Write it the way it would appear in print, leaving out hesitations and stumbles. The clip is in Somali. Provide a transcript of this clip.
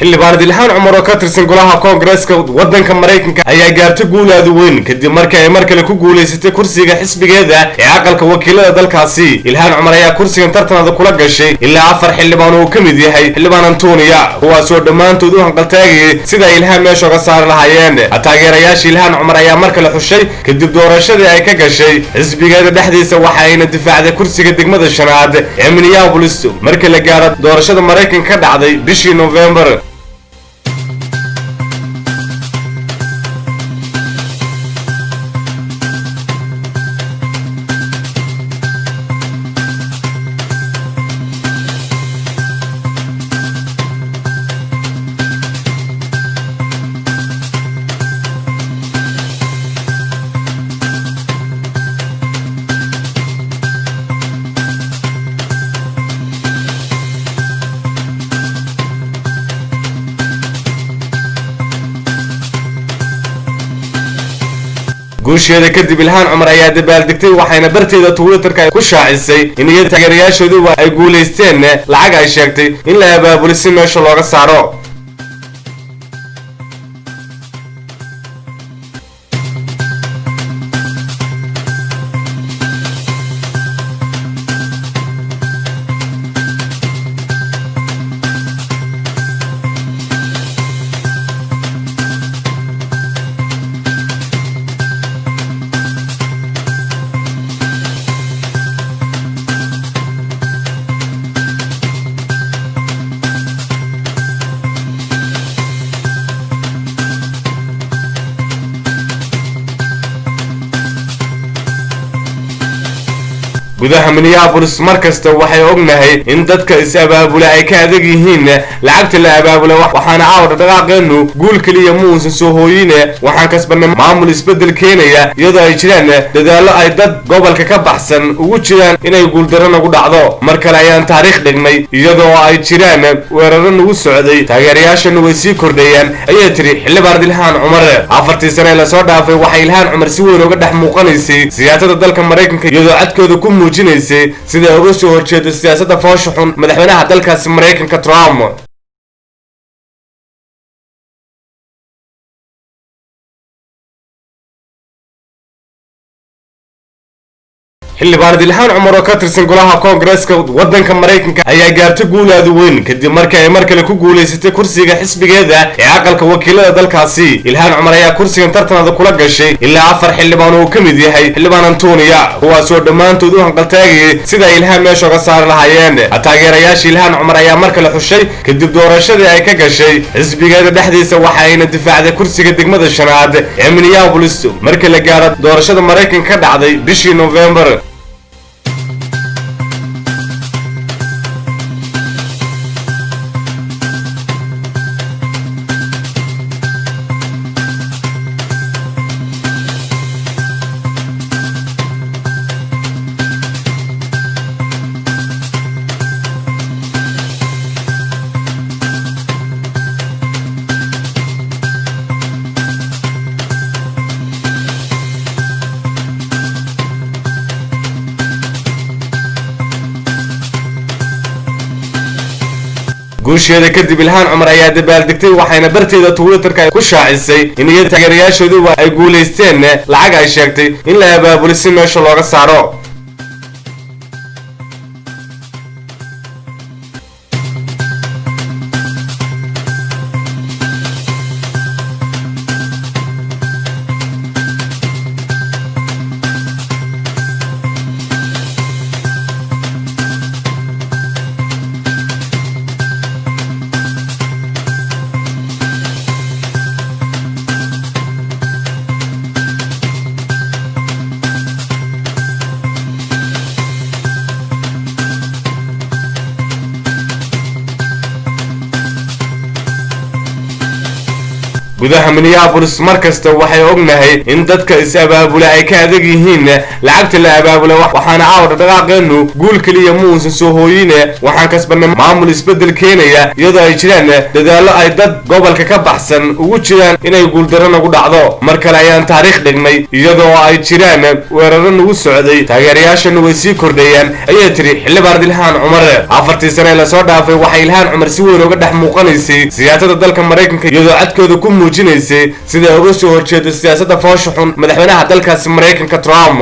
Xildhibaanad Ilhaan Cumar oo ka tirsan golaha Koongareeska waddanka Maraykanka ayaa gaartay guul aad u weyn kadib markii ay mar kale ku guulaysatay kursiga xisbigeeda ee aqalka wakiilada dalkaasi. Ilhaan Cumar ayaa kursigan tartanada kula gashay ilaa afar xildhibaan oo uu ka mid yahay xildhibaan Antonia, kuwaasoo dhammaantood u hanqaltaagayay sida ay Ilhaan meesha uga saari lahaayeen. Taageerayaasha Ilhaan Cumar ayaa mar kale xushay kadib doorashadii ay ka gashay xisbigeeda dhexdiisa, waxa ayna difaacday kursiga degmada shanaad ee Minneapolis markii la gaaro doorashada Maraykanka ka dhacday bishii November. Guusheeda kadib, Ilhaan Cumar ayaa dabaaldegtay, waxayna barteeda Twitterka ku shaacisay in iyada taageerayaashooduba ay guulaysteen lacag ay sheegtay in la abaabulay si meesha looga saaro. Gudaha Minneapolis mar kasta waxay ognahay in dadka is-abaabula ay ka adag yihiin lacagta la abaabula, waxaana caawa dhaqdhaqaaqeenu guul keliya ma uusan soo hooyine, waxaan kasbanay maamul isbeddel keenaya, iyadoo ay jiraan dadaallo ay dad gobolka ka baxsan ugu jiraan inay guuldarro nagu dhacdo. Mar kale ayaan taariikh dhignay, iyadoo ay jiraan weeraro nagu socday, taageerayaashanu way sii kordhayaan, ayay tiri xildhibaan Ilhaan Cumar. 4-tii sane ee lasoo dhaafay waxay Ilhaan Cumar si weyn uga dhex muuqanaysay siyaasadda dalka Maraykanka, iyadoo codkooda ku muujinaysay sida ay uga soo horjeedo siyaasadda foosha xun madaxweynaha dalkaasi Maraykanka Trump. Xildhibaanad Ilhaan Cumar oo ka tirsan golaha Koongareeska waddanka Maraykanka ayaa gaartay guul aad u weyn kadib markii ay mar kale ku guulaysatay kursiga xisbigeeda ee aqalka wakiilada dalkaasi. Ilhaan Cumar ayaa kursigan tartanada kula gashay ilaa afar xildhibaan oo uu ka mid yahay xildhibaan Antonia, kuwaasoo dhammaantood u hanqaltaagayay sida ay Ilhaan meesha uga saari lahaayeen. Taageerayaasha Ilhaan Cumar ayaa mar kale xushay kadib doorashadii ay ka gashay xisbigeeda dhexdiisa, waxa ayna difaacday kursiga degmada shanaad ee Minneapolis markii la gaaro doorashada Maraykanka ka dhacday bishii November. Guusheeda kadib, Ilhaan Cumar ayaa dabaaldegtay, waxayna barteeda Twitterka ku shaacisay in iyada taageerayaashooduba ay guulaysteen lacag ay sheegtay in la abaabulay si meesha looga saaro. Gudaha Minneapolis mar kasta waxay ognahay in dadka is-abaabula ay ka adag yihiin lacagta la abaabula. Waxaana caawa dhaqdhaqaaqeenu guul keliya ma uusan soo hooyine, waxaan kasbanay maamul isbeddel keenaya, iyadoo ay jiraan dadaallo ay dad gobolka ka baxsan ugu jiraan inay guuldarro nagu dhacdo. Mar kale ayaan taariikh dhignay, iyadoo ay jiraan weeraro nagu socday, taageerayaashanu way sii kordhayaan, ayay tiri xildhibaan Ilhaan Cumar. 4-tii sane ee lasoo dhaafay waxay Ilhaan Cumar si weyn uga dhex muuqanaysay siyaasadda dalka Maraykanka, iyadoo codkooda ku muujinaysay siday uga soo horjeedo siyaasadda foosha xun madaxweynaha dalkaasi Maraykanka, Trump.